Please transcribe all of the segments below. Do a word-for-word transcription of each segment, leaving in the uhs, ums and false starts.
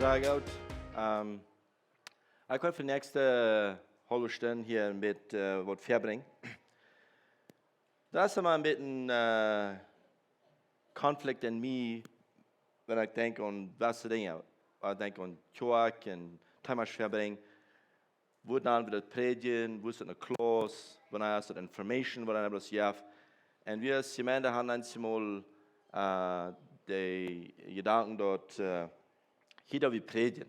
Sea goot. Ähm, ekj woa fa de näakjste haulwe Stund hia met, äh, waut vebrinjen. Daut es emma een bät een, äh, Konflikt en mie, wan ekj denkj aun waut fa Dinja. Wan ekj denkj aun Kjoakj un Thema vebrinjen. Woo dan woat daut prädjen, woo es daut enne Klauss, wanea es daut Information, wanea es daut Jeff. Un wie aus Jemeent haben eemol, äh, dän Jedanken daut, äh, hia daut wie prädjen.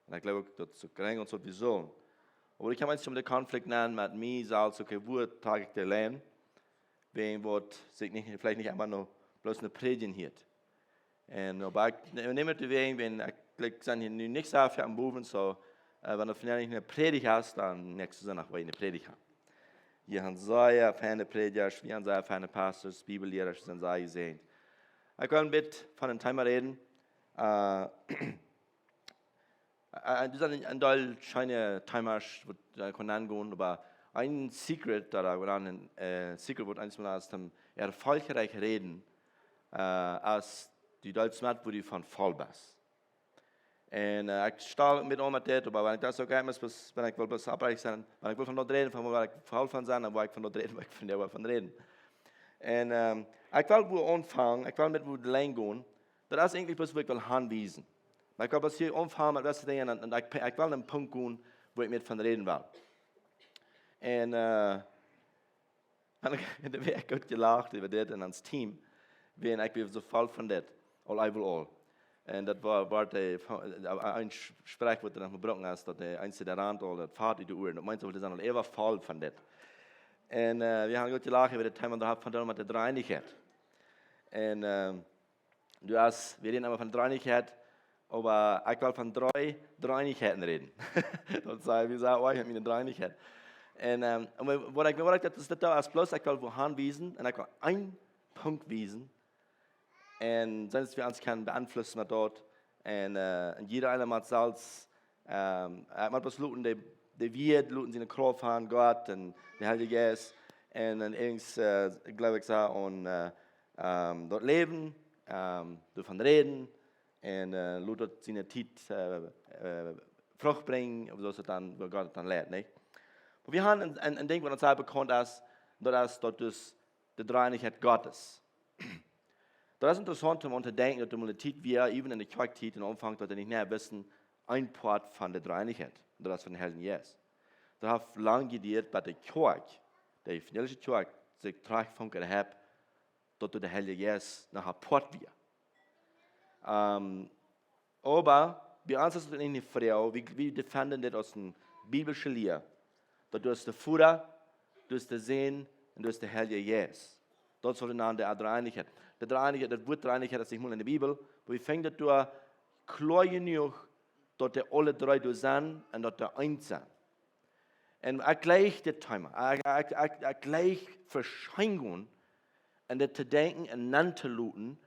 Un ekj jleew uk daut es uk jrod soo aus wie sellen. Oba ekj hab eemol dän Konflikt nenn met mie selfst, okay, woo trakj ekj de Lien, wäajen waut ekj nich, veleicht nich emma noch bloos een Prädjen hieet. Un oba ekj ne-, nemm et wäajen, wan ekj, like, sie hia nu nich soo väl aum Bowen, soo, äh, wan et vondoag nich een Prädja es, dan näakjsten Sindach woa wie een Prädja. Wie haben sea feine Prädja, wie haben sea feine Pastors, Bibelliera, sent sea jesäajent. Ekj well een bät von een Thema räden. Äh, äh, daut sent een, een Deel scheene Themas, waut, äh, kaun aungonen, oba een Secret, daut ekj well aun, äh, Secret, waut eemol es, om erfolgreich räden, äh, aus du deist met, woo du von voll best. Un, äh, ekj stal mie aun met dit, oba wan ekj daut soo kjikj, mott, wan ekj well bloos oprajcht sennen, wan ekj well von daut räden, von woo ekj voll von sie, dan woa ekj von daut räden, woo ekj von, woa von räden. Un, ähm, ekj well woo aunfangen, ekj well met woo de Lien gonen, daut es eejentlich bloos woo ekj well hanwiesen. Oba ekj well bloos hia aunfangen met waut Dinja, un, un ekj, ekj well een Punkt gonen, woo ekj met von räden well. Un, äh, un ekj, doa wia ekj goot jelacht äwa dit en ons Team, wäajen ekj wia soo voll von dit, aul äwaaul. Un daut wia, wia de, äh, een Sprichwort, waut noch jebrukt woat, daut de eent, dee rant aul daut Fat ut de Uaren. Daut meent, see sent aul äwa voll von dit. Un, äh, wie haben goot jelacht äwa dit Thema, daut haft vondoag met de Dreeeenichkjeit. Un, ähm, du hast, wie räden emma von Dreeeenichkjeit, oba ekj well von dree Dreeeenichkjeiten räden. Daut sie, wie sajen, oh, ekj hab miene Dreeeenichkjeit. Un, ähm, un waut ekj, waut ekj, daut es daut, aus bloos, ekj well woo hanwiesen, un ekj well een Punkt wiesen. Un sent wie ons kjennen beeinflussen met daut. Un, äh, un jieda eena mott selfst, ähm, äh, mott bloos loten de, de Wieed, loten siene Krauft aun Gott un de Heilje Jeist. Un, un irjent, äh, jleew ekj, soo, un, äh, ähm, daut Läwen, ähm, doavon räden, un, äh, lot daut siene Tiet, äh, äh, Frucht brinjen, oba soo es et dan, woo Gott et dan leit, nich? Oba wie haben een, een, een Dinkj, waut ons sea bekaunt es, daut es, daut es de Dreeeenichkjeit Gottes. Daut es interessaunt, om aun to denkjen, daut de Tiet wia, even enne Kjoakjtiet, em Aunfank, daut dee nich mea wisten, een Poat von de Dreeeenichkjeit, daut es von dän Heiljen Jeist. Daut haft lang jedieet, bat de Kjoakj, de evangelische Kjoakj, sikj trajchtfunk un haft, daut de Heilje Jeist noch een Poat wia. Ähm, oba bie ons es et nich eene Froag, wie, wie defenden dit aus eene biblische Lia. Daut du hast dän Voda, du hast dän Sän un du hast dän Heiljen Jeist. Daut es waut wie nanen de Dreeeenichkjeit. De Dreeeenichkjeit, daut Wuat Dreeeenichkjeit es nich mol enne Bibel, oba wie finjen daut doa kloa jenuach, daut dee aule dree doa sent un daut dee eent sent. Un ekj jleich dit Thema. Ekj, ekj, ekj, ekj jleich veschenjen un daut to denkjen un aun to luden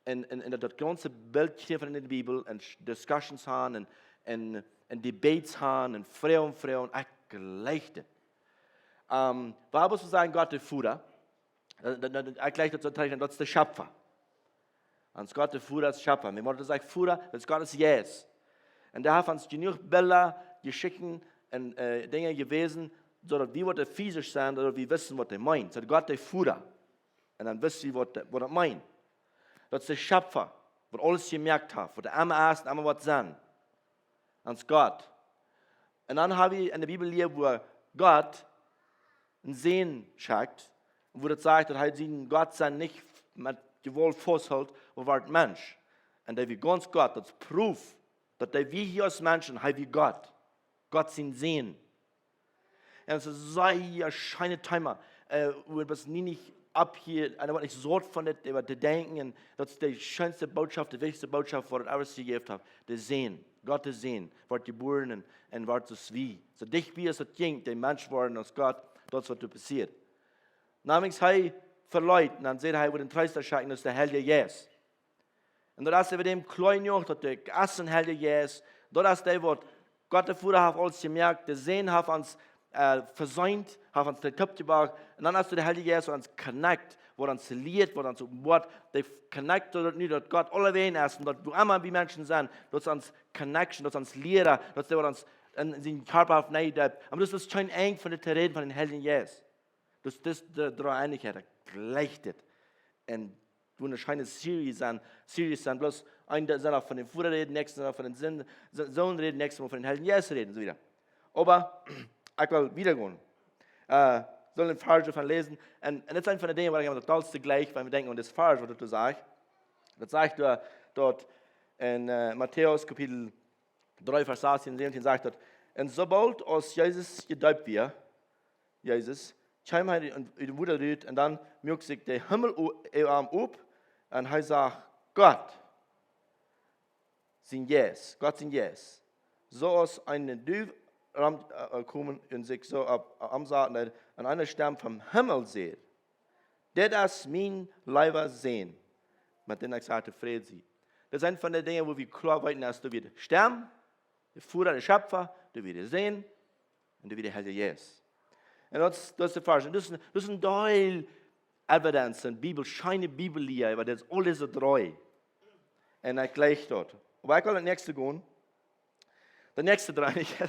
un, un, un daut, daut gaunze Bilt kjrieen von enne Bibel un sch-, discussions haben un, un, un debates haben un Froagen, Froagen. Ekj jleich dit. Ähm, waut wull wie sajen, Gott de Voda? Daut, daut, daut, ekj jleich daut soo trigj, daut es de Schöpfa. Ons Gott de Voda es Schöpfa. Wie motten sajen, Voda, daut es Gott es Jeist. Un dee haft ons jenuach Bilda, Jeschichten un, äh, Dinja jewäsen, soo daut wie waut dee physisch sent, soo daut wie wisten, waut dee meent. Soo Gott de Voda. Un dan wist wie, waut dee, waut daut meent. Daut es de Schöpfa, waut aules jemoakt haft, waut emma es un emma woat sennen. Ons Gott. Un dan hab wie enne Bibel jelieet, woo Gott een Sän schekjt, woo daut sajcht, daut hee sien Gott sien nich met Jewault fausthilt, oba wort Mensch. Un dee wia gaunz Gott, daut es Proof, daut dee wia hia aus Mensch un hee wia Gott. Gott sien Sän. Un daut es een sea scheenet Thema, äh, wua daut nie nich oppheet, un daut woat nich saut von dit, äwa to denkjen, un daut es de scheenste Bootschoft, de wichtichste Bootschoft, waut et ever jejäft haft. De Sän, Gott de Sän, wort jebuaren un, un wort soo aus wie. Soo dicht bie aus et jinkj, de Mensch woaren aus Gott, daut es waut doa passieet. Namens hee veleet, un dan säd hee, woat een Treesta schekjen, daut es de Heilje Jeist. Un daut es äwa däm kloa jenuach, daut dee es een Heilja Jeist, daut es dee, waut Gott de Voda haft aules jemoakt, de Sän haft ons, äh, vesient, haft ons toop jebrocht, un dan es de Heilje Jeist, waut ons connect, Waut ons lieet, waut ons openboat, dee connect daut nu, daut Gott aulawäajen es un daut wua emma wie Menschen sent, daut es ons connection, daut es ons Liera, daut es dee, waut ons en sienen Kjarpa haft nenjedäpt. Oba daut es kjeen Enj von de Reden von dän Heiljen Jeist. Daut es de Dreeeenichkjeit, daut jleicht dit. Un wua eene scheene Series aun, Series aun, bloos een, daut sent noch von dän Voda räden, näakjste sent noch von dän Sän, Sän räden, näakjste mol von dän Heiljen Jeist räden un soo wieda. Oba ekj well wieda gonen. Äh, sell een Varsch von läsen. Un, un daut es eent von de Dinja, waut ekj aum dollsten jleich, wan wie denkjen aun dit Varsch, waut daut sajcht. Daut sajcht doa, doa en, äh, Matäus Kapitel dree, Varsch sechzehn un siebzehn sajcht daut: "Un soo boolt aus Jesus jedeept wia, Jesus, kjeem hee ut, ut däm Wota rut un dan muak sikj de Himmel o-, äwa am op un hee sach Gott sien Jeist, Gott sien Jeist, soo aus eene Duw rom, äh, komen un sikj soo opp, opp am saten, un eene Stemm vom Himmel säd: Dit es mien leewa Sän, met dän ekj sea tofräd sie." Daut sent von de Dinja, wua wie kloa weeten, aus doa wia de Stemm, de Voda, de Schepfa, doa wia de Sän, un doa wia de Heilje Jeist. Un daut es, daut es de Varsch. Un daut es een, daut es een Deel evidence en Bibel, scheene Bibellia, oba daut es aules soo dree. Un ekj jleich daut. Oba ekj well daut näakjste gonen. De näakjste dree, ekj,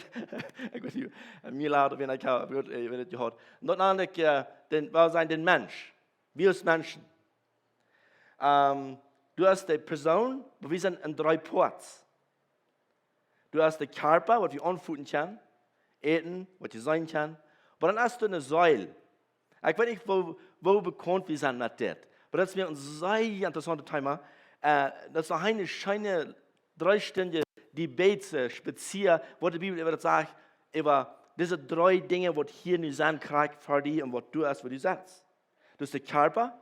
ekj weet nich, mie lat, wan ekj hab, ekj weet, äh, wan ekj jehaut. Un daut nand ekj, äh, dän, waut sent dän Mensch? Wie aus Menschen. Ähm, du hast de Persoon, oba wie sent en dree Parts. Du hast de Kjarpa, waut wie aunfoten kjennen, äten, waut wie seenen kjennen. Oba dan hast du eene Seel. Ekj weet nich, woo, woo bekaunt wie sent met dit. Oba daut es mie een sea interessauntet Thema. Äh, daut es noch een scheena dreestündiga Debate, äh, Spazia, waut de Bibel äwa daut sajcht, äwa dise dree Dinja, waut hia nu sent, krakjt fa die un waut du hast, waut du sajchst. Du hast de Kjarpa,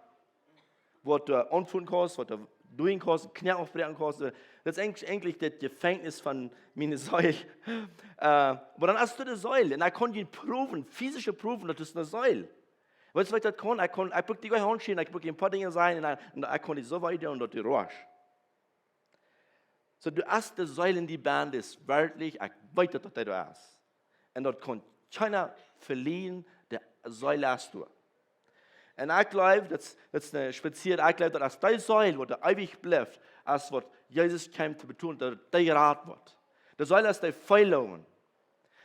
waut du aunfoten kaust, waut du doonen kaust, Kjneen aufbräakjen kaust. Daut es eejentlich, eejentlich daut Jefenkjnis von miene Seel. Äh, oba dan hast du de Seel. Un ekj kaun die proowen, physisch proowen, daut es eene Seel. Weetst du, waut ekj daut kaun? Ekj kaun, ekj bruck die goanich aunschieren, ekj bruck die een poa Dinja sajen un, un ekj kaun die soo wiet doonen, daut du roascht. Soo, du hast de Seel en die bennen, es werkjlich, ekj weet daut, daut du hast. Un daut kaun kjeena velieren, de Seel hast du. Un ekj jleew, daut, daut es een Spazia, ekj jleew, daut aus dee Seel, waut eewich blift, aus waut Jesus kjeem to betonen, daut dee jerat woat. De Seel es de Feelungen,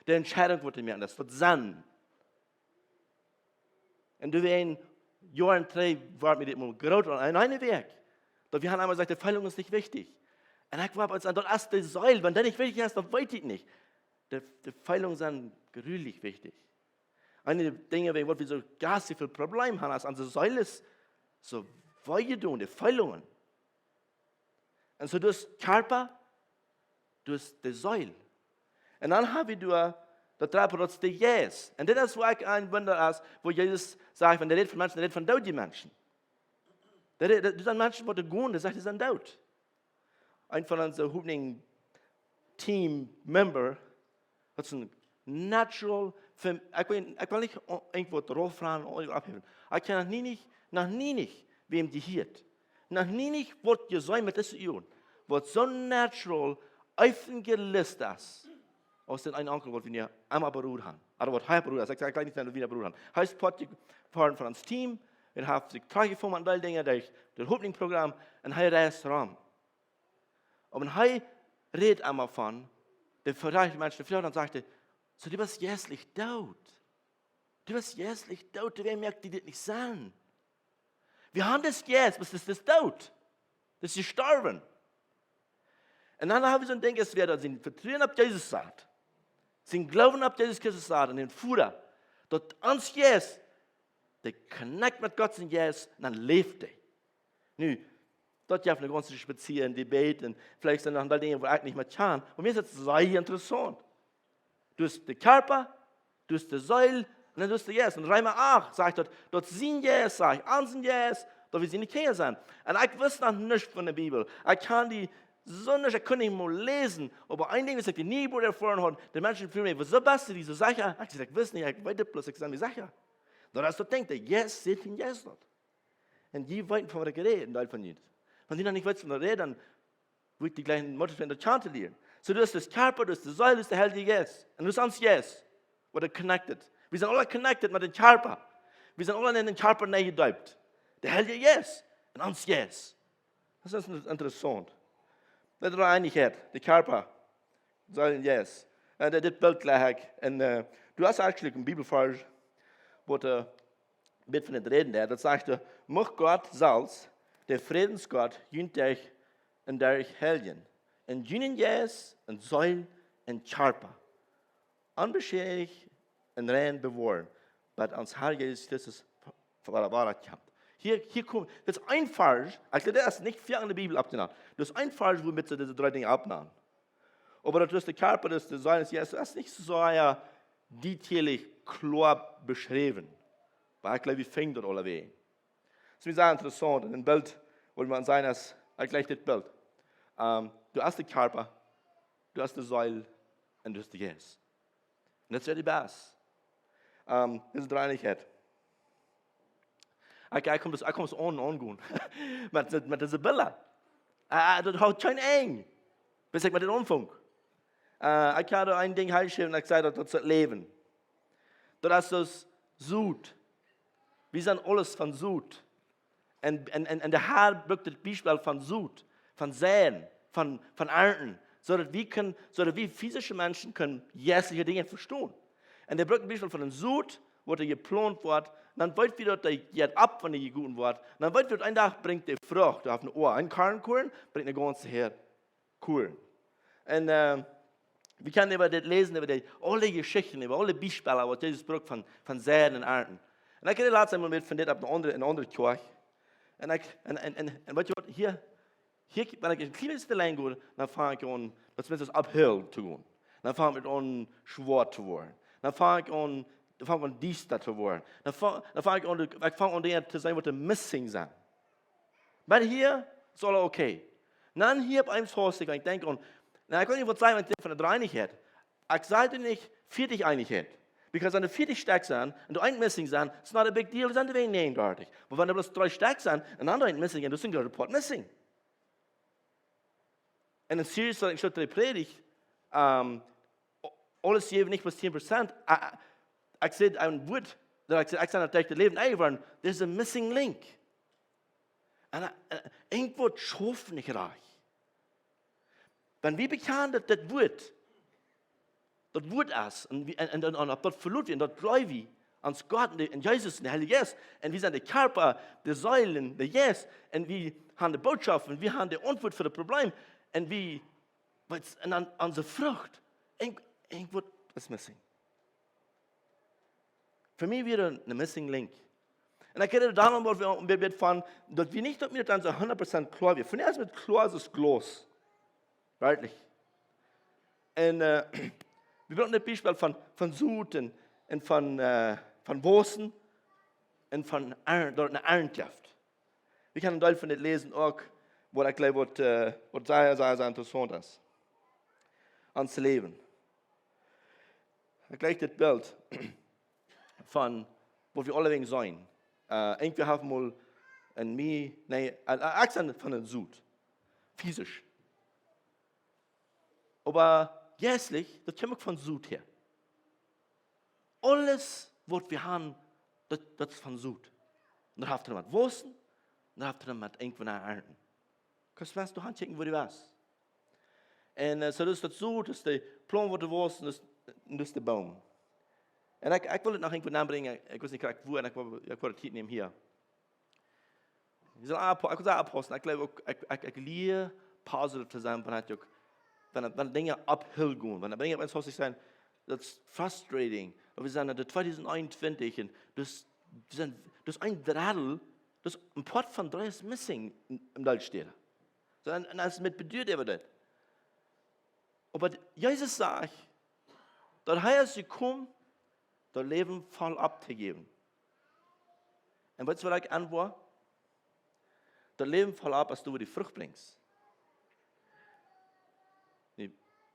de Entscheidunk, waut wie moaken, daut es daut Sennen. Un doa wia een Joa un twee, wort mie dit mol groot, aun eene Wäakj. Daut wie haben emma jesajcht, de Feelung es nich wichtich. Un ekj wort, aus, daut es de Seel, wan daut nich wichtich es, dan weet ekj nich. De, de Feelungen sent grulich wichtich. Eent von de Dinja, wäajen waut wie soo gastisch väl Probleme haben, es, onse Seel es soo wee jedonen, de Feelungen. Un soo, du hast Kjarpa, du hast de Seel. Un dan hab wie doa, daut dredde, daut es de Jeist. Un dit es, wua ekj een Wunda es, wua Jesus sajcht, wan hee rät von Menschen, hee rät von doodje Menschen. Dee rät, daut sent Menschen, waut doa gonen, dee sajcht, dee sent doot. Een von onse Hopninj Team Member, daut es een natural, fa, ekj well, ekj well nich o-, irjentwaut rauf ranen ooda ophäwen. Ekj kaun noch nie nich, noch nie nich, wäm dee hieet. Noch nie nich waut jeseenen met dise Uagen, waut soo natural, eefen jelist es, aus dän eenen Onkel, waut wie nu emma beroodt haben. Ooda waut hee beroodt es, ekj, ekj weet nich, waut wie beroodt haben. Hee es Poat jefoaren von ons Team, un hee haft sikj trigjjefongen aun dee Dinja, derch daut Hopninj Programm, un hee reist rom. Un hee rät emma von, de Vejieet Menschen, de Fru, dan sajcht hee: "Soo, du best jeistlich doot. Du best jeistlich doot, wäa moakt die dit nich sennen? Wie haben dän Jeist, oba dee es, dee es doot. Dee es jestorwen." Un dan hab wie soon Dinkj, aus wäa daut sien Vetruen opp Jesus sat, sien Gloowen opp Jesus Christus sat, un dän Voda, daut ons Jeist, dee connect met Gott sien Jeist, un dan läft dee. Nu, daut jeft eene gaunze Spazia un Debate un veleicht sent noch een poa Dinja, wua ekj nich met kaun. Oba mie es daut sea interessaunt. Du hast de Kjarpa, du hast de Seel, un dan du hast de Jeist. Un Reema acht sajcht daut, daut sien Jeist, sajcht, onsen Jeist, daut wie siene Kjinja sent. Un ekj wist noch nuscht von de Bibel. Ekj kaun dee soo nich, ekj kunn nich mol läsen. Oba een Dinkj, waut ekj dee nie wort erfoaren haud, de Menschen fruagen mie: "Woo best du die soo secha?" Ekj säd: "Ekj wist nich, ekj weet et bloos, ekj sie mie secha." Daut es daut Dinkj, de Jeist sajcht, dee Jeist daut. Un jie weeten, von waut ekj räd, een Deel von junt. Wan jie noch nich weeten, von waut ekj räd, dan woa ekj die jlikj motivieren, daut kjanen to lieren. Soo, du hast de Kjarpa, du hast de Seel, du hast de Heilje Jeist. Un du hast ons Jeist. Waut connected. Wie sent aule connected met dän Kjarpa. Wie sent aule en dän Kjarpa nenjedeept. De Heilje Jeist un ons Jeist. Daut es interessaunt. Daut es Eenichkjeit, de Kjarpa, Seel un Jeist. Un dit, dit Bilt jlikj ekj. Un du hast actually een Bibelvarsch, waut een bät von dit räden deit. Daut sajcht: Mucht Gott selfst, de Frädensgott, junt derch un derch heiljen, un junen Jeist un Seel un Kjarpa onbeschädicht un rein bewoaren, bat ons Herr Jesus Christus wada, wada kjemt. Hia, hia kjemt, daut es een Varsch, ekj jleew, daut es nich väl enne Bibel oppjenant. Daut es een Varsch, wua see dise dree Dinja oppnämen. Oba daut es de Kjarpa, daut es de Seel, daut es, daut es nich soo sea detailreich kloa beschräwen. Oba ekj jleew, wie finjen daut aulawäajen. Daut es sea interessaunt. Un een Bilt, waut maun seenen es, ekj jlikj dit Bilt. Ähm, du hast de Kjarpa, du hast de Seel un du hast de Jeist. Un daut es de best. Ähm, dise Dreeeenichkjeit. Ekj, ekj kjeem daut, ekj kjeem daut aun, aungonen. Met, met, met dise Bilda. Äh, daut haud kjeen Enj. Bat ekj met dit aunfunk. Äh, ekj haud een Dinkj hia jeschräwen un ekj säd, daut, daut es daut Läwen. Daut es daut Sot. Wie sent aules von Sot. Un, un, un, un de Herr brukt daut Biespel von Sot, von seien, von, von arnten, soo daut wie kjennen, soo daut wie physische Menschen kjennen jeistelje Dinja vestonen. Un hee brukt daut Biespel von een Sot, waut jeplaunt woat, dan weet wie daut dee jeit opp, wan dee jegoten woat. Dan weet wie daut een Dach brinjt dee Frucht, dee haft een Oa, een Korn, Korn, brinjt eene gaunze Häad Korn. Un, äh, wie kjennen äwa dit läsen, äwa dee, aule Jeschichten, äwa aule Biespels, waut Jesus brukt von, von seien un arnten. Un ekj haud latst eemol met von dit opp eene aundre, eene aundre Kjoakj. Un ekj, un, un, un, un weetst du waut, hia, hia, wan ekj een kjlien bät to lenj go, dan fang ekj aun, daut es uphill to gonen. Dan fang ekj aun schwoa to woaren. Dan fang ekj aun, dan fang ekj aun diesta to woaren. Dan fang, dan fang ekj aun, ekj fang aun Dinja to seenen, waut doa missing sent. Oba hia es aules okay. Dan hia opp eemol haud ekj, ekj denkj aun, na, ekj weet nich waut sajen, wan ekj von de Dreeeenichkjeit. Ekj säd nich Veeeenichkjeit. Because wan doa veeein Stekj sent un doa eent missing sent, it's not a big deal, dan sent doa wada näajenundartich. Oba wan doa bloos dree Stekj sent un dan eent missing sent, dan es een groota Poat missing. Un een serious, waut ekj soo trigj prädj, ähm, aules jeft nich bloos tieen Prozent. Ekj, ekj, ekj säd een Wuat, daut ekj säd, ekj sie daut ieeschte Läwen enjeworden. There's a missing link. Un, äh, irjentwaut schauft nich rajcht. Wan wie bekjanen daut dit Wuat, daut Wuat es, un wie, un, un, un, un opp daut veloot wie, un daut jleew wie, aun Gott un de, un Jesus un de Heilje Jeist, un wie sent de Kjarpa, de Seel un de Jeist, un wie haben de Bootschoft, un wie haben de Auntwuat fa daut Probleem, un wie, weetst, un dan onse Frucht, irjent-, irjentwaut es missing. Fa mie wia daut een missing link. Un ekj räd doa dan, waut wie een bät von, daut wie nich, daut mie daut dan soo hundat Prozent kloa wia. Fa mie es daut kloa aus Glaus. Werkjlich. Un, äh, wie brucken daut Biespel von, von Sot un, un von, äh, von Wausen un von Arn-, daut et eene Arnt jeft. Wie kjennen een Deel von dit läsen uk, waut ekj jleew, waut, äh, waut sea, sea, sea interessaunt es. Ons Läwen. Ekj jlikj dit Bilt von, waut wie aule wäajen seenen. Äh, irjentwäa haft mol aun mie, nä, äh, äh, ekj sie von een Sot. Physisch. Oba jeistlich, daut kjemt uk von Sot häa. Aules, waut wie haben, daut, daut es von Sot. Un daut haft to doonen met Wausen, un daut haft to doonen met irjentwaut arnten. Kaust du aunchecken, wua du best. Un, äh, soo daut es daut Sot, daut es de Plaunz, waut doa wausst, un daut es, daut es de Boom. Un ekj, ekj well et noch irjentwua nenbrinjen, ekj, ekj weet nich krakjt wua, un ekj well, ekj well de Tiet nämen hia. Wie sellen opp-, ekj well sajen, opppaussen, ekj jleew uk, ekj, ekj, ekj lia positive to sennen, wan ekj uk, wan, wan Dinja uphill gonen, wan Dinja opp eemol soo sent, daut es frustrating. Oba wie sent en tweedusent eenuntwintich un daut es, wie sent, daut es een Drittel, daut es een Poat von dree es missing en, en Deelstäden. Soo, un, un daut es met Bedauern äwa dit. Oba Jesus sajcht, daut hee es jekomen, daut Läwen voll opptojäwen. Un weetst du, waut ekj auntwuad? Daut Läwen voll opp, aus du die Frucht brinjst. Nä,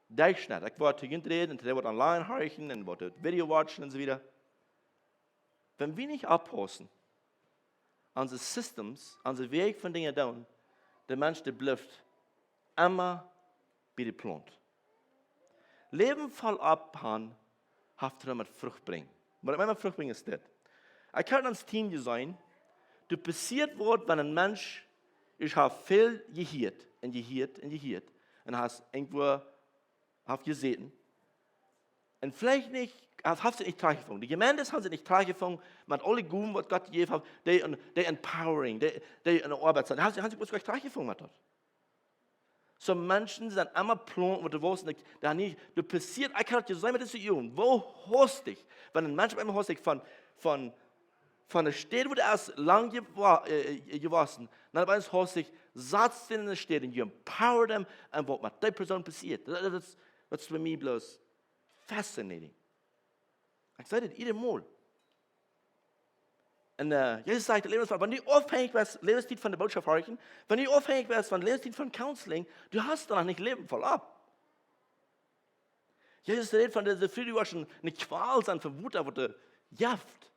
Derchschnitt. Ekj woa to junt räden, un to dee, waut online horchen, un waut daut Video watchen, un soo wieda. Wan wie nich opppaussen, onse Systems, onse Wäaj von Dinja doonen, de Mensch, dee blift emma bie de Plaunz. Läwen voll opp han, haft to doonen met Frucht brinjen. Waut ekj meen met Frucht brinjen es dit. Ekj hab ons Team jeseenen, Doa passieet waut, wan een Mensch, ekj hab väl jehieet un jehieet un jehieet un hast irjentwua, hab jeseenen. Un veleicht nich, hab, hab see nich trigjjefungen. De Jemeenden haben see nich trigjjefungen met aule Gowen, waut Gott jejäft haft, dee, dee empowering, dee, dee enne Oabeit sent. Haben see, haben see bloos nich trigjjefungen met daut. Soo Menschen sent emma Plaunten, waut doa wausen, dee, dee nich, doa passieet, ekj hab daut jeseenen met dise Jugend, woo hastich, wan een Mensch opp eemol hastich von, von, von de Städ, wua hee es lang jewa-, äh, jewossen, dan opp eemol hastich, saust du am en de Städ un you empower them, un waut met dee Persoon passieet. Daut, daut, daut es, daut es fa mie bloos fascinating. Ekj saj daut jiedet Mol. Un, äh, Jesus sajcht, Läwens-, wan du aufhenjich best, Läwenstiet von de Bootschoft horchen, wan du aufhenjich best von Läwenstiet von counseling, du hast doa noch nich Läwen voll opp. Jesus rät von dise Fru, dee wia een, eene Kwal sennen von Wota, waut doa jeft.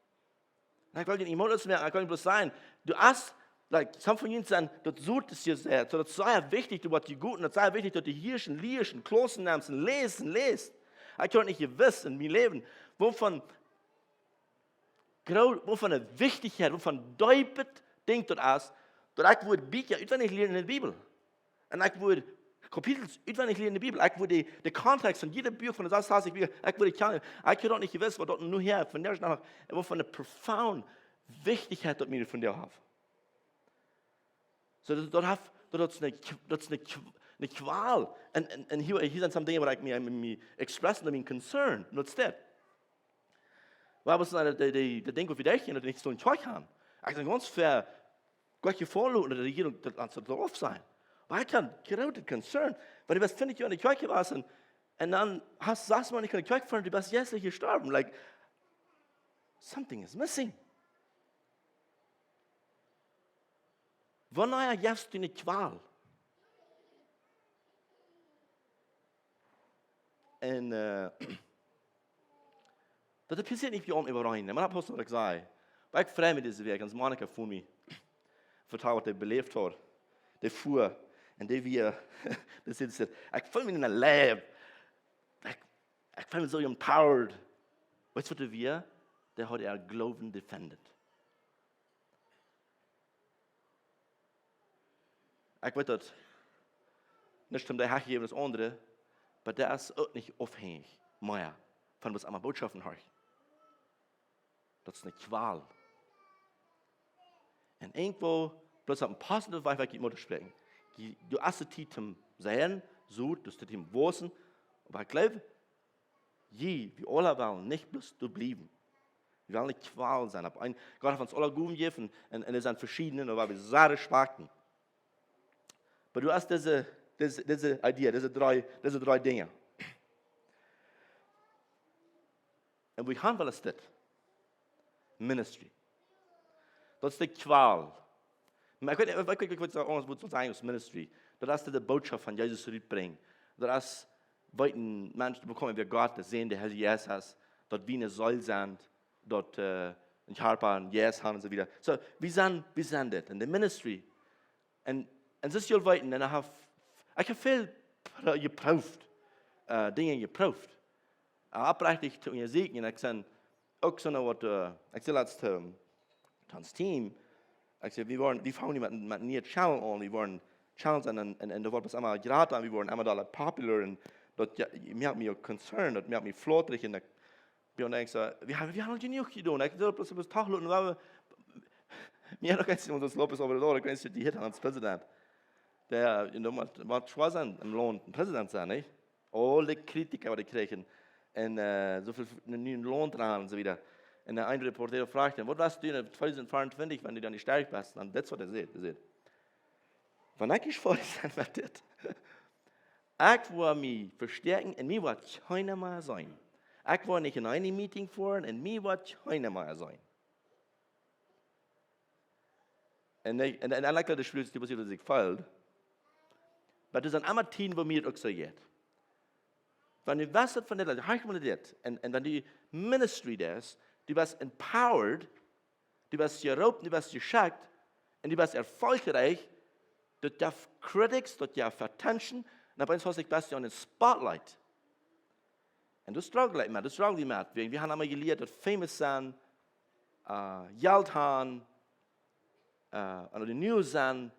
Un ekj well die nich mol utmoaken, ekj well bloos sajen, du hast, like, some von junt sent, daut Sot es hia sea, soo daut es sea wichtich, daut waut jie goot, daut es sea wichtich, daut du hia en liest un Klaussen nemst un läst un läst. Ekj hab nich jewist en mien Läwen, woo von groot, woo von eene Wichtichkjeit, woo von deepet Dinkj daut es, daut ekj wudd Bieekja utwendich lieren en de Bibel. Un ekj wudd Kapitels utwendich lieren en de Bibel. Ekj wudd de, de context von jiedet Buak von de sas un sastich Bieekja, ekj wudd daut kjanen. Ekj hab daut nich jewist, waut daut nu häa, von dee Nacht, un waut von eene profound Wichtichkjeit daut mie vondoag haft. Soo, daut, daut haft, daut, daut es eene Kw-, daut es eene Kw-, eene Kwal. Un, un, un hia, hia sent some Dinja, wua ekj mie, mie express, mien concern, daut es daut. Oba waut es dan daut, daut, daut Dinkj, waut wie derchgonen, daut wie nich soo eene Kjoakj haben? Ekj sie gaunz ver Gott jefaulen un de Rejierunk, daut, daut saul opp sennen. Oba ekj hab groote concern. Wan du best twintich Joa en de Kjoakj jewast un, un dan hast du sas Moonat nich en de Kjoakj jefoaren, du best jeistlich jestorwen. Like, something is missing. Wanea jefst du eene Kwal? Un, äh, daut passieet nich bie aulem äwareen. Maun haft jehieet, waut ekj saj. Oba ekj frei mie dise Wäakj, aus Monika fa mie vetald, waut see beläft haud. Dee fua. Un dee wia, dee säd, säd, ekj feel mie en de Leew. Ekj, ekj feel mie soo empowered. Weetst, waut dee wia? Dee haud äa Gloowen defended. Ekj weet daut, nich om dee Hecht jäwen aus aundre, oba dee es uk nich aufhenjich mea von waut aundre Bootschoften horchen. Daut es eene Kwal. Un irjentwoo, bloos opp eene positive Wies, waut ekj mott spräakjen. Du, du hast de Tiet om seien, soo, du hast de Tiet om wausen, oba ekj jleew, jie, wie aula wellen nich bloos doa bliewen. Wie wellen eene Kwal sennen. Opp een, Gott haft ons aula Gowen jejäft un, un, un et sent veschiedne, un wie haben sea Schwakten. Oba du hast dise, dise, dise Idee, dise dree, dise dree Dinja. Un woo ekj han well es dit. Ministry. Daut es de Kwal. Oba ekj weet, ekj weet, ekj weet nich, waut saul sajen aus ministry. Daut es de Bootschop von Jesus rutbrinjen. Daut es, weet een Mensch, wie komen, wäa Gott, de Sän, de Heilje Jeist es, daut wie eene Seel sent, daut, äh, een Kjarpa, een Jeist haben un soo wieda. Soo, wie sent, wie sent dit? En de ministry. Un, un soo aus jie weeten, un ekj hab, ekj hab väl pro-, jeprooft, äh, Dinja jeprooft. Äh, oprechtich to unjasieekjen, un ekj sie uk soo waut, äh, ekj säd latst, ähm, to ons Team, ekj säd, wie woaren, wie fangen nu met, met een nieen Channel aun, wie woaren Channels aun, un, un, un daut woat bloos emma jrata, un wie woaren emma dolla popular, un daut, jo, moakt mie uk concerned, daut moakt mie flautrich, un ekj, wie denkjen soo, wie haben, wie haben aul jenuach jedonen, ekj well bloos, bloos tachloten, wie haben, wie haben uk eent, ons Lopez Obrador, ekj weet nich, dee hieet ons Präsident. Dee, äh, en de Maat, waut schwoa sennen, em Launt een Präsident sennen, nich? Aule Kjritik, waut dee kjrieejen. Un, äh, soo väl f-, en een Launt raun un soo wieda. Un, äh, een Reporter fruach am, waut woascht du en tweedusent veeauntwintich, wan du dan nich stoakj best? Dan dit es waut hee säd, hee säd: Wan ekj ieescht foadich sie met dit, ekj woa mie vestäakjen un mie woat kjeena mea seenen. Ekj woa nich en een Meeting foaren un mie woat kjeena mea seenen. Un ekj, un, un ekj like de Spruch, dee passieren, waut ekj feel. Oba doa sent emma Tieden, wua mie daut uk soo jeit. Wan du weetst von dit, like, hab ekj mol dit. Un, un wan du ministry deist, du best empowered, du best jeroopen, du best jeschekjt, un du best erfolgreich, daut jeft critics, daut jeft attention, un opp eemol best du en de spotlight. Un doa struggle ekj met, doa struggle ekj met. Wie, wie haben emma jelieet, daut famous sennen, äh, Jelt haben, äh, aun de News sent,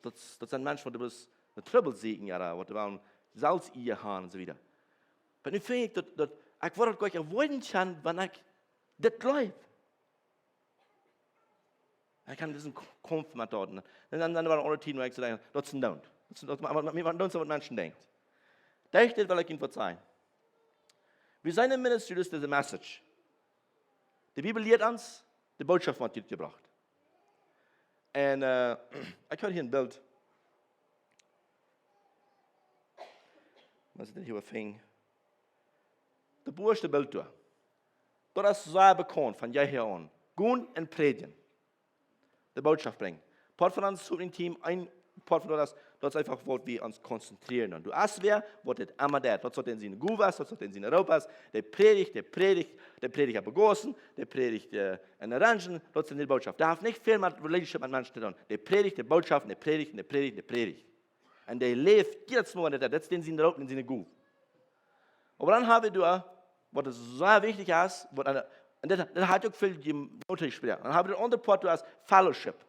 daut, daut sent Menschen, waut bloos no Trubbel sieekjen, jo, waut wellen selfst Ea haben un soo wieda. Oba nu finj ekj daut, daut ekj wudd daut goanich avoiden kjennen, wan ekj dit jleew. Ekj kaun disen K-, Kaumf met daut. Un dan, dan wieren aule Tieden, wua ekj soo denkj, daut es een Don't. Daut es, daut, mau, mau, mau, daut es waut Menschen denkjen. Doa well ekj junt waut sajen. Wie sent een Ministry, daut es dise Message. De Bibel lieet ons, de Bootschoft woat junt jebrocht. Un, äh, ekj haud hia een Bilt. Waut es dit hia fa een Dinkj? Daut booaste Bilt doa. Daut es sea bekaunt von jeher aun. Gonen un prädjen. De Bootschoft brinjen. Poat von ons Team, een Poat von daut es, daut es eefach, wua wie ons konzentrieren. Un du hast wäa, waut dit emma deit. Daut es waut en siene Gow es, daut es waut en siene Roop es. Dee prädicht, dee prädicht, dee prädicht opp Begossen, dee prädicht, äh, en Arrangen, daut es de Bootschoft. Dee haft nich väl met Relationship met Menschen to doonen. Dee prädicht de Bootschoft, dee prädicht, dee prädicht, dee prädicht. Un dee läft jiedet Mol, daut, daut es en siene Roop un siene Gow. Oba dan hab wie doa, waut sea wichtich es, waut aun, un daut, daut haft uk väl je-, Moot jebrocht. Dan hab wie daut aundre Poat, daut es Fellowship.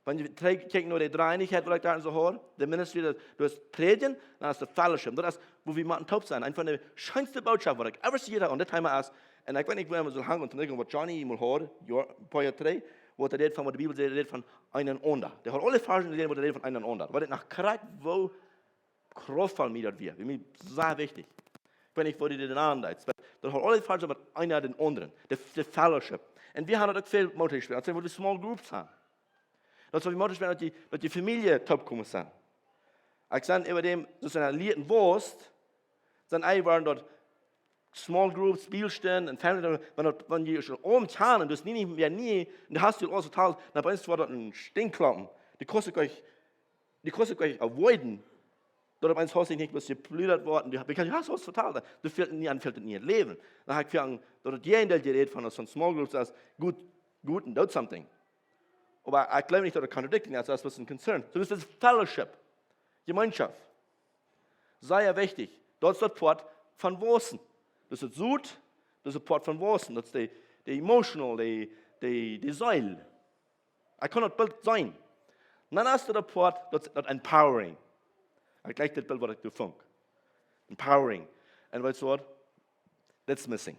Wan jie trigj kjikjen no de Dreeeenichkjeit, waut ekj doa soo hia, de Ministry, daut, daut es prädjen, dan es de Fellowship. Daut es, wua wie motten toop sennen. Eent von de scheenste Bootschoften, waut ekj ever jehieet hab aun dit Thema es, un ekj weet nich, wua wie soo lang, un toen ekj waut Johnny mol hieed, jo, een poa Joa trigj, waut hee rät von, waut de Bibel sajcht, rät von eenaunda. Dee haud aule Varsch jelieet, waut hee rät von eenaunda. Waut ekj noch krakjt, woo krauftvoll mie daut wia. Wia mie sea wichtich. Ekj weet nich, woo dee dit aundeed, oba daut haud aule Varsch met eena dän aundren. De, de Fellowship. Un wie haben daut uk väl Moot jebrocht. Daut sent, wua wie small groups haben. Daut es, wua wie Moot jebrocht, daut dee, daut dee Famielje toopkomen sent. Ekj sie äwa däm, daut es een Leet en Woost, sent eewaren daut small groups, Bibelstunden un family, wan daut, wan jie eenem kjanen, daut es nie, nie, wada nie, un du hast die aules vetalt, dan opp eemol woat daut een Stinkklompen. Dee kaust du goanich, dee kaust du goanich avoiden. Daut opp eemol hast du nich bloos jepludert worden, du, du hast aules vetalt, du fält nie aun, fält nie aun Läwen. Dan hab ekj velangt, daut daut Jäajendeel jerät von, von small groups es, goot, goot un doot something. Oba ekj jleew nich, daut daut contradicting es, daut es bloos een concern. Soo, daut es Fellowship, Jemeenschoft. Sea wichtich. Daut es daut Poat von wausen. Daut es daut Sot, daut es daut Poat von wausen. Daut es de, de emotional, de, de, de Seel. Ekj kaun daut Bilt seenen. Dan es daut Poat, daut, daut empowering. Ekj jlikj dit Bilt, waut ekj doa funk. Empowering. Un weetst waut? That's missing.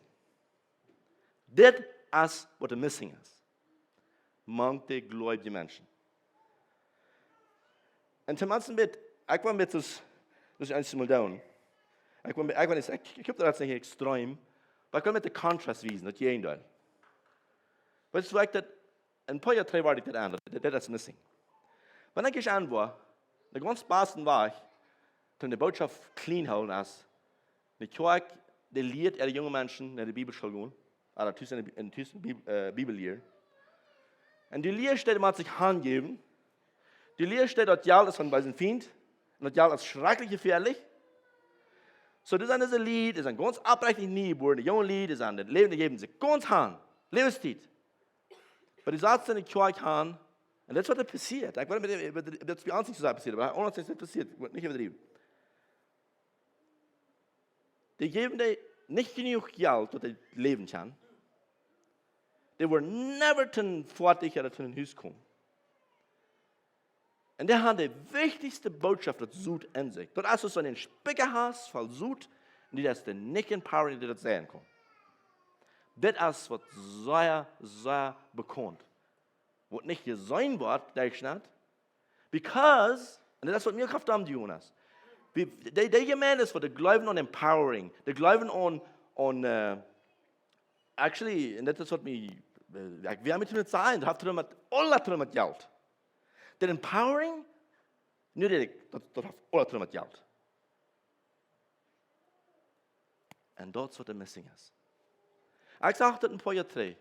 Dit es waut de missing es. Mank de gleubje Menschen. Un toom ieeschten bät, ekj well een bät, daut ekj eemol doonen. Ekj well, ekj well nich, ekj, ekj hab daut nich extrem, oba ekj well met de Kontrast wiesen, daut Jäajendeel. Weetst du, woo ekj daut, een poa Joa trigj wort ekj daut aun, daut, daut es missing. Wan ekj ieescht aun wia, de gaunz baste Wajch, toom de Bootschoft clean hoolen es, de Kjoakj, dee lieet äare junge Menschen no de Bibelschool gonen, ooda tus en de, en tus en de Bib-, äh, Bibel lieren. Un du lieescht, daut maun sikj hanjäwen. Du lieescht, daut Jelt es een beesa Fient. Un daut Jelt es schrakjlich jefäadlich. Soo, daut sent dise Lied, daut sent gaunz oprechtich nie jebuarne, junge Lied, dee sent daut Läwen, dee jäwen sikj gaunz han. Läwenstiet. Oba dee saten en de Kjoakj han, un daut es waut doa passieet. Ekj weet nich, daut es bie ons nich soo sea passieet, oba aundasch es daut passieet, woat nich äwadräwen. Dee jäwen dee nich jenuach Jelt, daut dee läwen kjennen. Dee woaren never toom Foatich ooda toom Hus komen. Un dee haben de wichtichste Bootschoft, daut Sot en sikj. Daut es soo aus een Spikja hast voll Sot, un dee es de nich empowering, dee daut seenen kaun. Dit es waut sea, sea bekaunt. Waut nich jeseenen woat, denkj ekj nich. Because, un daut es waut mie uk oft aun doonen es. Wie, dee, dee Jemeent es, waut dee jleewen aun empowering, dee jleewen aun, aun, äh, actually, un daut es waut mie, äh, ekj well met junt sennen, daut haft to doonen met, aules to doonen met Jelt. Daut empowering, nu weet ekj, daut, daut haft aules to doonen met Jelt. Un daut es waut doa missing es. Ekj sach daut een poa Joa trigj.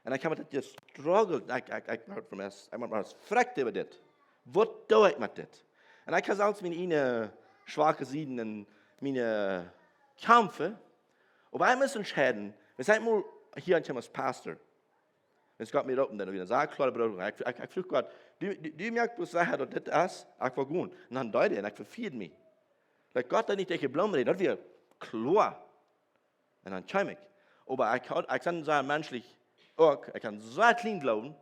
Un ekj hab met daut jestruggelt. Ekj, ekj, ekj wort fa mie, ekj wort mau frakjt äwa dit. Waut doo ekj met dit? Un ekj hab selfst miene ieejne schwake Sieden un miene Kjamfen. Oba ekj mott entscheiden, wan ekj mol hia aunkjeem aus Pastor. Wan Gott mie roopen deed, dan wia daut kloa, Brooda. Ekj, ekj, ekj fruach Gott, du, du, du moakst bloos secha, daut dit es, ekj well gonen. Un dan deed hee, un ekj vefieed mie. Daut Gott daut nich derch de Bloom räden, daut wia kloa. Un dan kjeem ekj. Oba ekj haud, ekj sie sea menschlich uk, ekj kaun sea clean jleewen.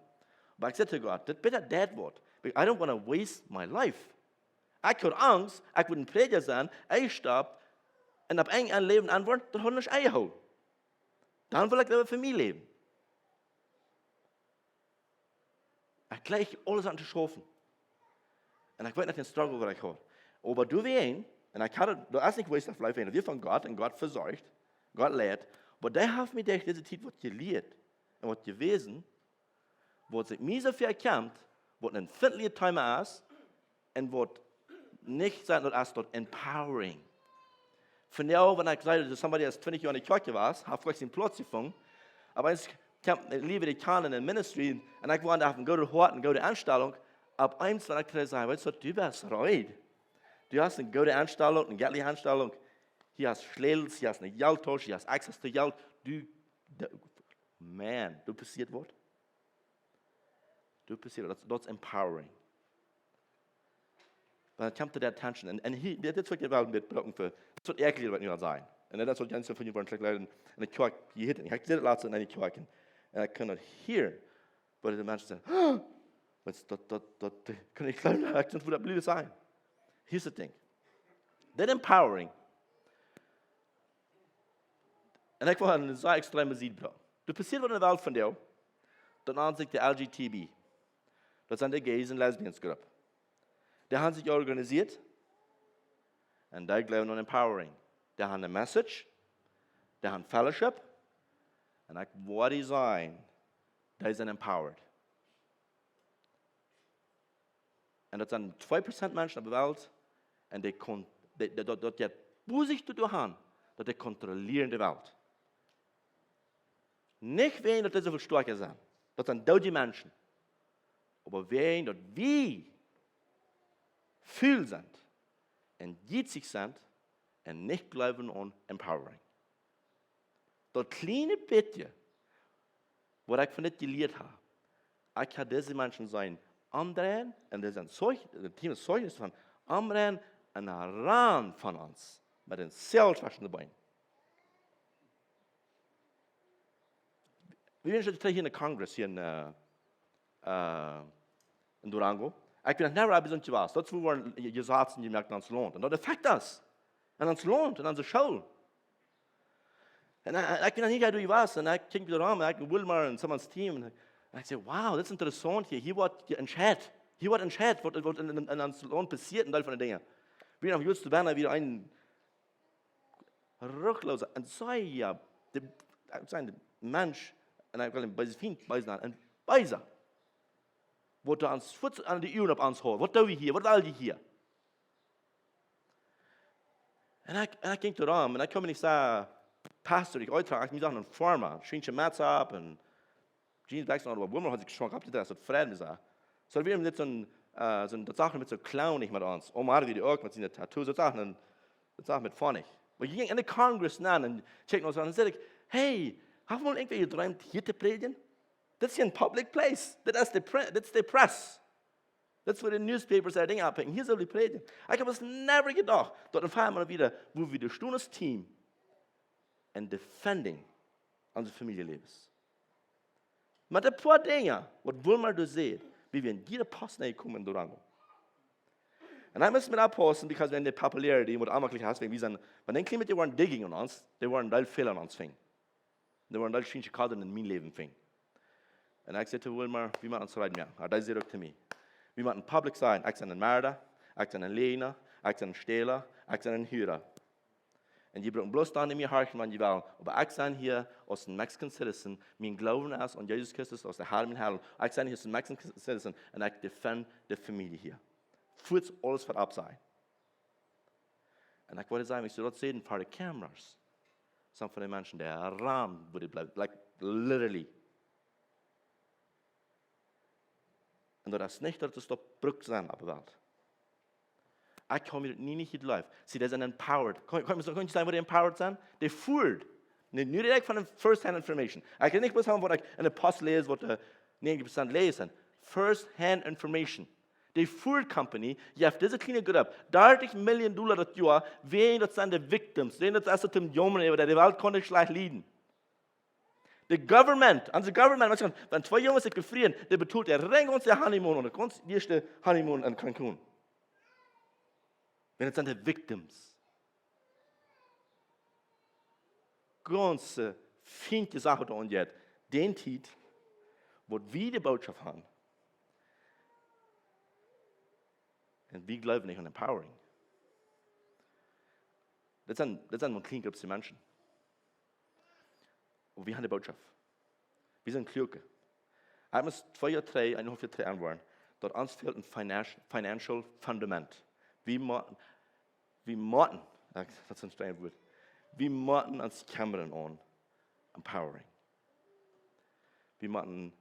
Oba ekj säd to Gott, dit bäta daut woat. Because I don't want to waste my life. Ekj haud Angst, ekj wudd een Prädja sennen, ekj stopp, un opp eemol een Läwen aunfangen, daut haud nich eihoolen. Dan wull ekj leewa fa mie läwen. Ekj jleich aules aun to schaufen. Un ekj weet nich dän Struggle waut ekj haud. Oba doa wia een, un ekj haud, daut es nich waste of life, daut wia von Gott un Gott vesorcht, Gott lieet. Oba dee haft mie derch dise Tiet waut jelieet un waut jewäsen, waut sikj mie soo väl kjemt, waut een findlichet Thema es, un waut nich sent, daut es daut empowering. Von doa, wan ekj saj, daut somebody es twintich Joa enne Kjoakj jewast, haft veleicht sienen Plauz jefungen, oba eemol kjemt een leewa Däakon enne Ministry, un ekj woa doa een goodet Hoat, eene goode Enstalunk, opp eemol, wan ekj to dee saj, weetst du, du best reed. Du hast eene goode Enstalunk, eene jettliche Enstalunk. Hia hast Schlätels, hia hast eene Jelttausch, hia hast access to Jelt. Du, de, man, doa passieet waut. Doa passieet waut. Daut, daut es empowering. Wan et kjemt to de attention. Un, un hia, dit, dit es waut jie wellen metbrucken fa, dit es waut ekj hia waut nu aun saj. Un daut es waut Jens von jie woaren schlecht leiden. Un ekj hia, jie hieren, ekj säd daut latst enne Kjoakj. Un ekj kunn daut hieren, woo de Menschen sajen, "Huh? Waut es daut, daut, daut, daut kaun ekj nich jleewen, ekj kaun daut nich jleewen." Hia es daut Dinkj. Daut empowering. Un ekj woa eene sea extreme Sied brucken. Doa passieet waut enne Welt vondoag. Daut nant sikj de L G T B. Daut sent de Gays and Lesbians Grupp. Dee haben sikj organisieet. Un dee jleewen aun empowering. Dee haben eene message. Dee haben fellowship. Un ekj woa dee sajen, dee sent empowered. Un daut sent twee Prozent Menschen opp de Welt. Un dee kon-, dee, dee, daut, daut jeit bosich doa han, daut dee kontrollieren de Welt. Nich wäajen daut dee soo väl stoakja sent. Daut sent doodje Menschen. Oba wäajen daut wie ful sent un jietsich sent un nich jleewen aun empowering. Daut kjliene bät, waut ekj von dit jelieet hab, ekj hab dise Menschen seenen omdreien, un dee sent Zeug-, daut Team es Zeugnis von omdreien un rannen von ons met een Seel tweschen de Been. Wie sent hia enne Congress, hia en, äh, äh, en Durango. Ekj sie noch never besonda jewast. Daut es, wua woaren Je-, Jesazen jemoakt en ons Launt. Un daut affect ons. En ons Launt, en onse School. Un ekj, ekj sie noch nie doa jewast. Un ekj kjikj wada rom, un ekj Wilmar un someone's team. Un ekj, un ekj saj, "Wow, daut es interessaunt hia. Hia woat je-, entscheidt. Hia woat entscheidt, waut, waut en, en, en ons Launt passieet un daut von de Dinja." Wie noch jüst wada wada een ruchloosa un sea, de, ekj saj, de Mensch, un ekj well een beesa Fient, beesa, een beesa. Waut doa ons, waut aun de Uagen opp ons haft. Waut doo wie hia? Waut well wie hia? Un ekj, un ekj jinkj doa rom, un ekj kaun mie nich sajen, Pastor, ekj oitrach, ekj mie sajen een Farmer, Schienche Metz opp, un Jeans wechseln, oba Wilmar haud sikj schwoa oppjedrest, daut Fred mie saj. Soo, wie haben dit soon, äh, soon, daut sach met soon Clown nich met ons. Omar wia doa uk met siene Tattoos, daut sach een, daut sach met funny. Oba hia jinkj enne Congress nenn un kjikjt ons aun un säd ekj, "Hey, hast du mol irjentwäa jedreemt hia to prädjen? Dit es hia een public place. Dit es de pre-, dit es de press. Dit es wua de newspapers äare Dinja oppikjen. Hia sell wie prädjen." Ekj hab daut never jedocht, daut een poa Mol wada, wua wie doa stonen aus Team un defending onse Famieljeläwes. Met een poa Dinja, waut Wilmar doa säd, wie wie en jieda Post nenn komen en Durango. Un dan mott wie oppaussen, because wan de popularity, waut aulemol hast, wan wie sent, wan dee kjliene bät woaren digging aun ons, dee woaren deel väl aun ons finjen. Dee woaren deel Schienche Kaden en mien Läwen finjen. Un ekj säd to Wilmar, wie motten ons reed moaken. Oba dee säd uk to mie, wie motten public sennen, ekj sie een Merda, ekj sie een Läajna, ekj sie een Stäla, ekj sie een Hura. Un jie brucken bloos dan no mie horchen, wan jie wellen. Oba ekj sie hia aus een Mexican citizen, mien Gloowen es aun Jesus Christus aus de Har un Heilaunt. Ekj sie hia aus een Mexican citizen un ekj defend de Famielje hia. Fuaz aules waut opp sie. Un ekj wull sajen, ekj saj daut seenen ver de cameras. Some von de Menschen, dee rannen, wua dee bliewen, like, literally. Un daut es nich, daut et stopp brukt sennen opp de Welt. Ekj kaun mie daut nie nich jleewen. See, dee sent empowered. Kaun, kaun, kaun ekj sajen, woo dee empowered sent? Dee fuaren. Nu, nu räd ekj von een first hand information. Ekj räd nich bloos von waut ekj en de Post läs, waut de näajentich Prozent läsen. First hand information. Dee Ford Company, dee haft dise kjliene Grupp, dartich Millionen Dolla daut Joa, wäajen daut sent de victims, wäajen daut es daut em Jommen, äwa de Welt kaun nich schlajcht lieden. De government, onse government, wan twee Junges sikj befrieen, dee betolt de Reng onse honeymoon un de gaunz ieeschte honeymoon en Cancun. Wan et sent de victims. Gaunz finkje Sachen doa aunjeit. Dän Tiet, waut wie de Bootschoft haben. Un wie jleewen nich aun empowering. Daut sent, daut sent mau kjliene Gruppen Menschen. Oba wie haben de Bootschoft. Wie sent Kluake. Ekj mott twee Joa trigj, eenenhaulf Joa trigj aunwoaren, daut ons fält een financi-, financial fundament. Wie motten, wie motten, daut es een strenjet Wuat, wie motten ons kjemmren aun empowering. Wie motten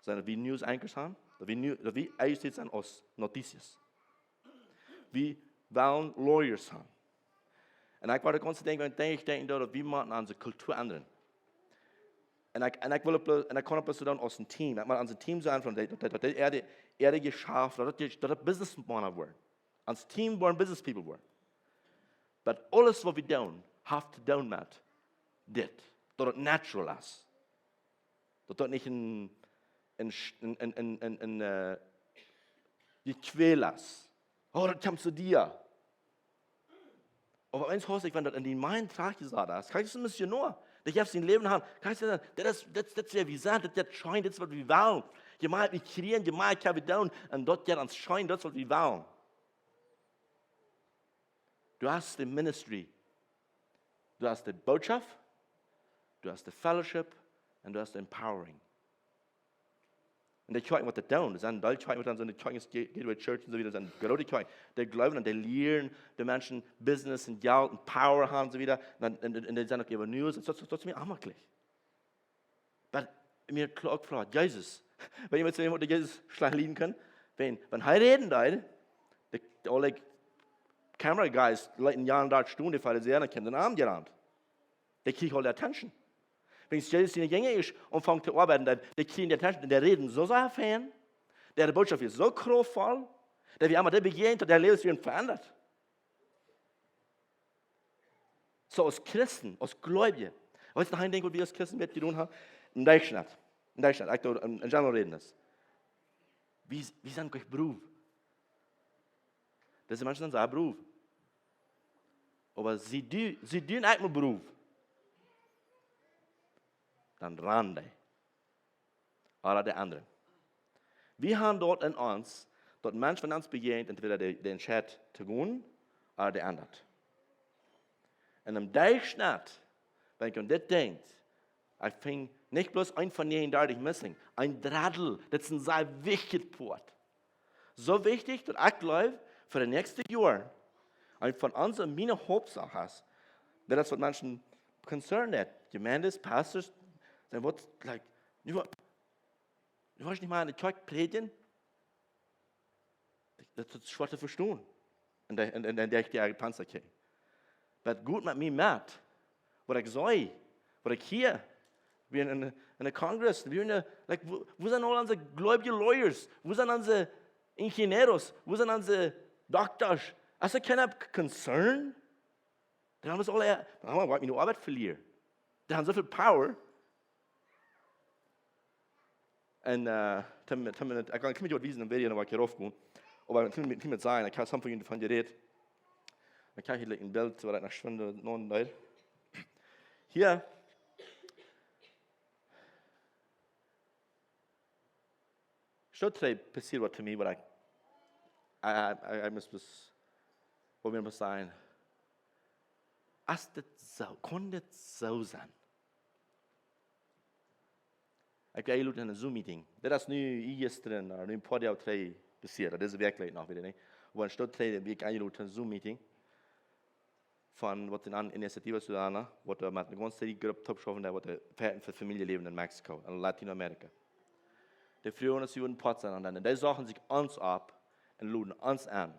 sennen, daut wie news anchors haben, daut wie, new, daut wie educated sent aus noticias. Wie wellen lawyers haben. Un ekj wia de gaunze Tiet, wan ekj denkj, daut wie motten onse Kultua endren. Un ekj, un ekj well opp, un ekj kaun opp bloos doonen aus een team. Ekj mott onse team sennen von daut, daut, daut, daut äa, äa Jeschaft, daut, daut, daut businessmen woaren. Ons team woaren business people woaren. Oba aules waut wie doonen, haft to doonen met dit. Daut et natural es. Daut daut nich een, een, een, een, een, een, een, eh, Jekwäl es. Oh, daut kjemt to die. Oba eens hia, wan daut en dien mind trajchtjesat es, kjikj, daut es een Missionoa. Dee jeft sien Läwen han. Kjikj, daut, daut es, daut, daut es wäa wie sent, daut, daut schienjt, daut es waut wie wellen. Je mea wie kjrieen, je mea kjenn wie doonen. Un daut jeit ons schienjt, daut es waut wie wellen. Du hast de ministry. Du hast de Bootschoft. Du hast de fellowship. Un du hast de empowering. Un de Kjoakjen waut daut doonen, daut sent dee Kjoakjen waut dan soo de Kjoakjen es, Ga-, Gateway Church un soo wieda, daut sent groote Kjoakjen. Dee jleewen un dee lieren de Menschen business un Jelt un power haben un soo wieda. Un, un, un dee sent uk äwa news. Daut, daut, daut es mie aunmoakjlich. Oba mie kloa uk Fru, Jesus. Wan jie met soo wäm, waut Jesus schlajcht lieden kaun, wan, wan hee räden deed, de, de, all, like, camera guys leeten Jan doa stonen, de Farisäa, un kjeemen am jerant. Dee kjrieech aul de attention. Wan Jesus siene Jinja es, aunfangen to oabeiden, dan, dee kjrieen de attention, un dee räden soo sea fein, de Bootschoft es soo kraftvoll, daut wie emma dee bejäajnen, daut äa Läwen wia veendat. Soo aus Christen, aus Gleubje. Weetst du, ekj denkj, waut wie aus Christen met jedonen haben? Een Derchschnitt. Een Derchschnitt. Ekj doo en, en general räden es. Wie, wie sent nich brow. Dise Menschen sent sea brow. Oba see doo, see doonen eemol brow. Dan rannen dee. Ooda de aundre. Wie haben daut en ons, daut Mensch, wan ons bejäajent, entwäda dee, dee entscheit to gonen, ooda dee aundret. Un em Derchschnitt, wan ekj aun dit denkj, ekj finj nich bloos een von näajenundartich missing, een Drettel, daut es een sea wichtja Poat. Soo wichtich, daut ekj jleew, fa de näakjste Joaren, eent von onse, miene Hauptsachen es, daut es waut Menschen concern haft. Jemeenten, Pastors, sent waut, like, nu wa-, nu woascht nich mea enne Kjoakj prädjen. Daut es schwoa to vestonen. Un dee, un, un, un dee, dee Panza kjrieen. Waut jeit met mie met? Waut ekj see, waut ekj hia, wie en, en, en de Congress, wie en de, like, wua, wua sent aul onse gleubje lawyers? Wua sent onse ingenieros? Wua sent onse Doktasch? Es doa kjeena concern? Dan haben see aule, dan haben see, waut, miene Oabeit velieren. Dee haben soo väl power. Un, eh, dan, dan, ekj kaun, kaun mie waut wiesen, dan woa ekj noch een kjlien bät rauf gonen. Oba ekj kaun mie, kaun mie sajen, ekj hab sommje von junt doavon jerät. Ekj hab hia een Bilt, waut ekj noch schwind nonen deed. Hia. Soo trigj passieed waut to mie, waut ekj, I, I, I, I must, waut mie must sajen. Es dit soo, kaun dit soo sennen? Ekj wia enjelot en een Zoom-Meeting. Dit es nu ieescht, eh, nu een poa Doag trigj passieet. Daut es werkjlich noch wada, nä? Oba een Stoot trigj wia ekj enjelot en een Zoom-Meeting. Von waut een Initiativa Ciudadana, waut doa met eene gaunze Grupp toop schaufen, waut doa fa, fa Famieljeläwen en Mexiko, en Latinoamerika. Dee fruagen ons, wie wudden Poat sennen aun dän. Un dee sochten sikj ons opp un luden ons en.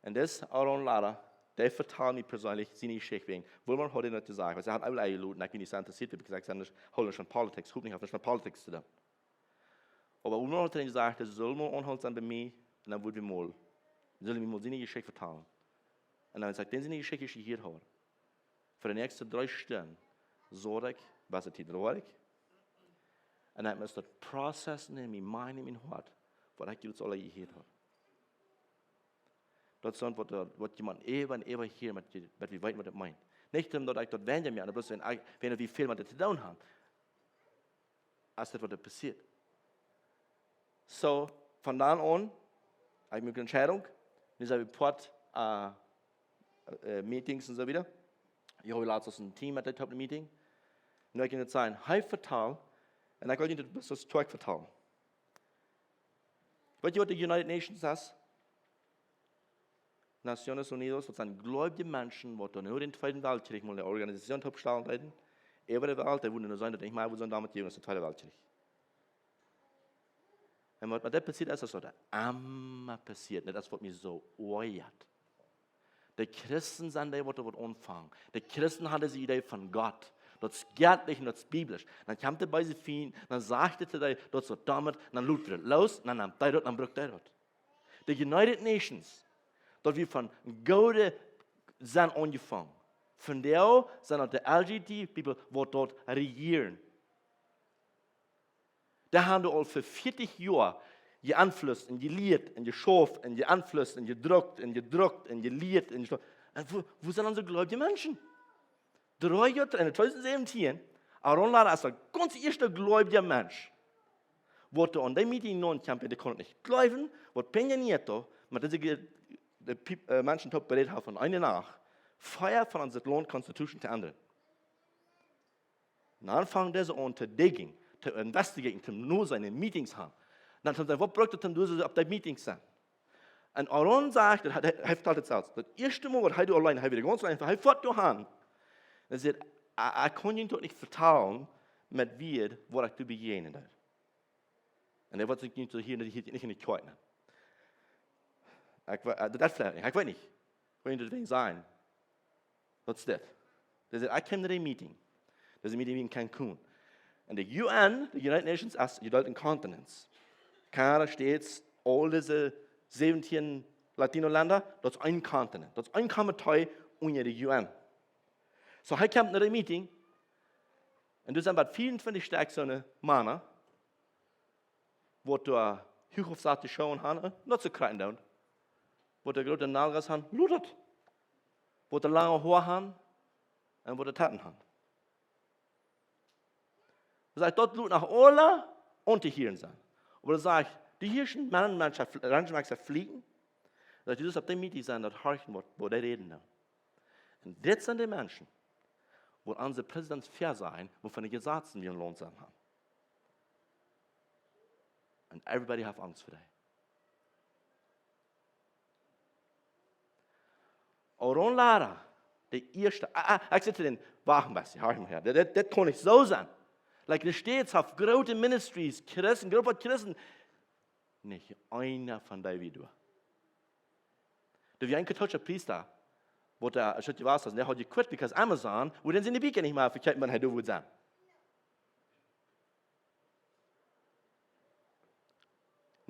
Un dis Aaron Lara, dee vetald mie perseenlich siene Jeschicht wäajen. Wilmer haud daut jesajcht, wiels hee haud mie enjelot, ekj wia nich soo interessieet, wiels ekj säd, ekj hab nuscht von politics, ekj hab nuscht met politics to doonen. Oba Wilmer haud jesajcht, hee sull mol aunhoolend sennen bie mie, un dan wudden wie mol, sull hee mie mol siene Jeschicht vetalen. Un dan säd ekj, dän siene Jeschicht es hia. Fa de näakjste dree Stunden, saut ekj, wia de Tiet, wia ekj, Un ekj must daut processen en mien mind, en mien Hoat, waut ekj daut aula jehieet haud. Daut es waut, waut jemaunt äwa un äwa hieet, waut wie weeten, waut daut meent. Nich om daut ekj daut weinja mea, oba bloos wan ekj, wan wie väl met daut to doonen haben, es daut waut passieet. So, von dan aun, ekj moak ne Entscheidunk, nu sent wie Poat, äh, äh, Meetings un soo wieda. Ekj haud latst een Team met daut opp een Meeting. Nu ekj kunn daut sajen, hee vetald, un ekj weet nich, daut es daut Stoakj vetalen. Weet jie waut de United Nations es? Naciones Unidas, daut sent jleewje Menschen, waut doa no dän Tweeden Weltkjrich mol ne Organisation oppstalen deeden. Äwa de Welt, dee wudden no sennen, daut nich mea wudd sennen doamet jäajen dän Tweeden Weltkjrich. Un waut met dit passieet es, es waut emma passieet. Daut es waut mie soo oajat. De Christen sent dee, waut doa waut aunfangen. De Christen hauden dise Idee von Gott. Daut es jettlich un daut es biblisch. Dan kjemt de beese Fiend, dan sajcht hee to dee, daut es waut doamet, dan lot wie daut loos, dan nemt dee daut, dan brukt dee daut. De United Nations, daut wia von goode sent aunjefongen. Vondoag sent daut de L G B T people, waut doa rejieren. Dee haben aul fa vieetich Joa jeeinflusst un jelieet un jeschauft un jeeinflusst un jedrukt un jedrukt un jelieet un jeschauft. Un wua, wua sent onse jleewje Menschen? Dree Joa trigj, en tweedusent säwentieen, Aaron Lara es de gaunz ieeschte jleewje Mensch, waut doa aun dee Meeting nohäa kjeem, dee kunn nich jleewen, waut Peña Nieto met dise Ge-, de Peop-, äh, Menschen toop berät haud von eene Nacht, vea von ons Launt Constitution to endren. Un dan fungen dise aun to digging, to investigating, to noseenen, Meetings haben. Dan haben see, waut brukt et, om doa opp dee Meetings to sennen? Un Aaron sajcht, daut hee, hee vetalt et selfst. Daut ieeschte Mol, waut hee doa auleen, hee wia gaunz auleen, hee foat doa han. Un säd, ekj, ekj kunn junt daut nich vetalen, met wäm, waut ekj doa bejäajnen deed. Un hee wull sikj nich soo hia, hia nich en de Kjoakj, nä. Ekj wa-, äh, daut veleicht nich, ekj weet nich. Ekj weet nich, waut ekj sajen. Waut es dit? Dee säd, ekj kjeem no de Meeting. Dise Meeting wia en Cancun. Un de U N, de United Nations, es jedeelt en continents. Canada, States, aul dise säwentieen Latino-Lenda, daut es een continent. Daut es een Komitee unja de U N. So, hee kjemt no de Meeting. Un doa sent bie vieeuntwintich Stekj soone Mana, waut doa huach opp saut to schauen haben, äh, nich to kjrieen dan. Waut doa groote Nalgas haben, ludat. Waut doa lange Hoa haben, un waut doa Taten haben. Daut sajcht, daut lot noch aula auntohieren sennen. Oba daut sajcht, dee hia sent Mana un Menschen, Menschen, Menschen flieken. Daut Jesus opp dee Meeting sennen, daut horchen waut, waut dee räden dan. Un dit sent dee Menschen, waut onse Presidents väasajen, waut fa Jesazen wie em Launt sent haben. And everybody have Angst fa dee. Aaron Lara, de ieeschte, ah, ah, ekj säd to dän, wacht een bät, horch mol häa. Dit, dit, dit kaun nich soo sennen. Like, de States haft groote ministries, Christen, groote Christen. Nich eena von dee wia doa. Doa wia een kautoolischa Priesta, waut doa, ekj weet nich waut, dee haud jequit, because Amazon, wua dan siene Bieekja nich mea vekjeept, wan hee doa wudd sennen.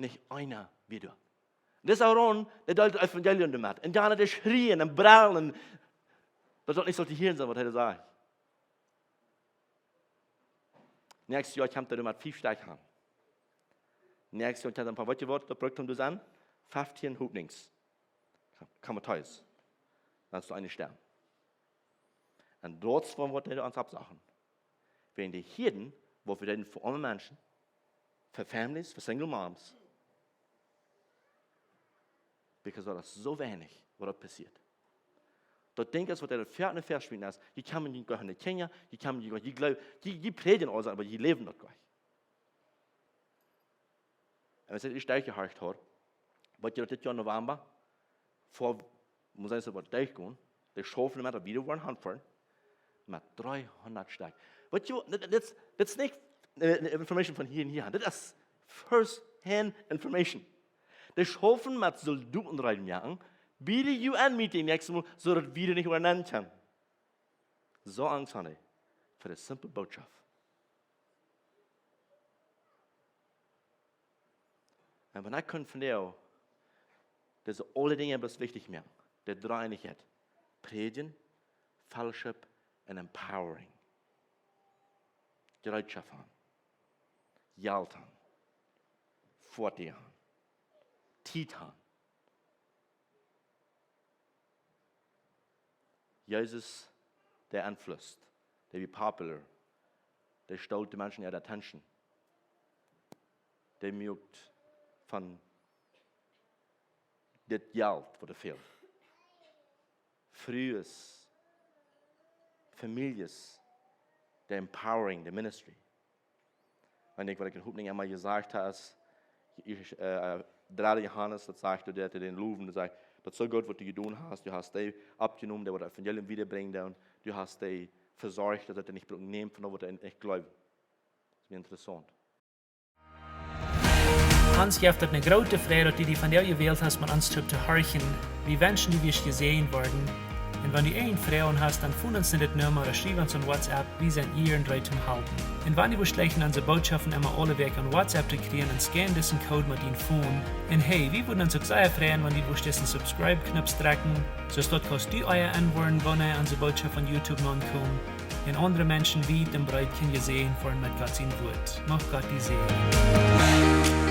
Nich eena wia doa. Dis Aaron, dee deelt daut Evangelium doamet. Un dan dee schrieen un brellen, daut daut nich sull to hieren sennen, waut hee doa säd. Näakjstet Joa kjemt hee doa met fief Stekj aun. Näakjstet Joa kjemt hee met, weet jie waut, daut brukt hee doa sennen, feftieen Hopninjs. Komitees. Daut es eene Stemm. Un daut es von waut hee ons aufsachen. Wäajen de Hieed, waut wie deeden fa aundre Menschen, fa families, fa single moms. Because daut es soo weinich, waut doa passieet. Daut Dinkj es, waut hee doa väa un väa schmieten es, jie kjennen nich gonen no Kenia, jie kjennen nich gonen, jie jleewen, jie, jie prädjen aul, oba jie läwen daut nich. Un aus ekj ieescht derchjehorcht haud, weet jie daut dit Joa November, ver, mott ekj sajen, waut derchgonen, dee schaufen met daut wada woaren hanfern, met dreehundat Stekj. Weet jie, dit, dit, dit es nich, äh, Information von hia un hia. Dit es first hand information. Dee schaufen met Soldoten reed moaken, bie de U N Meeting näakjstet Mol, soo daut wada nich woaren nenn kjennen. Soo Angst hauden dee fa de simple Bootschoft. Un wan ekj kunn vondoag dise aule Dinja bloos wichtich moaken, de Dreeeenichkjeit, prädjen, fellowship un empowering. Jereetschoft haben. Jelt han. Foatich han. Tiet han. Jesus, dee Enfluss, dee wia popular, dee stolt de Menschen äare attention, dee muak von dit Jelt waut doa fält. Frues, Famieljes, dee empowering, dee ministry. Un ekj, waut ekj en Hopninj emol jesajcht hab, es, äh, dredde Johanes, daut sajcht, daut hee dän lowen, daut sajcht, daut es soo goot waut du jedonen hast, du hast dee oppjenomen, dee waut daut Evangelium wiedabrinjen doonen, du hast dee vesorcht, daut dee nich brucken nämen von waut dee nich jleewen. Daut es mie interessaunt. Ons jeft daut eene groote Freid, daut du die vondoag jewält hast, met ons toop to horchen. Wie wenschen, du wurscht jesäajent woaren. Un wan du eene Froag hast, dan foon ons no dit Numma ooda schriew ons aun WhatsApp. Wie sent hia un reed toom halpen. Un wan du wurscht jlikj onse Bootschoften emol aule Wäakj aun WhatsApp to kjrieen, dan scan disen Code met dien Phone. Un hey, wie wudden ons uk sea freien, wan du wurscht disen Subscribe-Knoop drekjen, soo daut kaust du ea enwoaren, wan onse Bootschoften von YouTube nokomen. Un aundre Menschen wiet un breet kjennen jesäajent woaren met Gott sien Wuat. Mucht Gott die säajnen.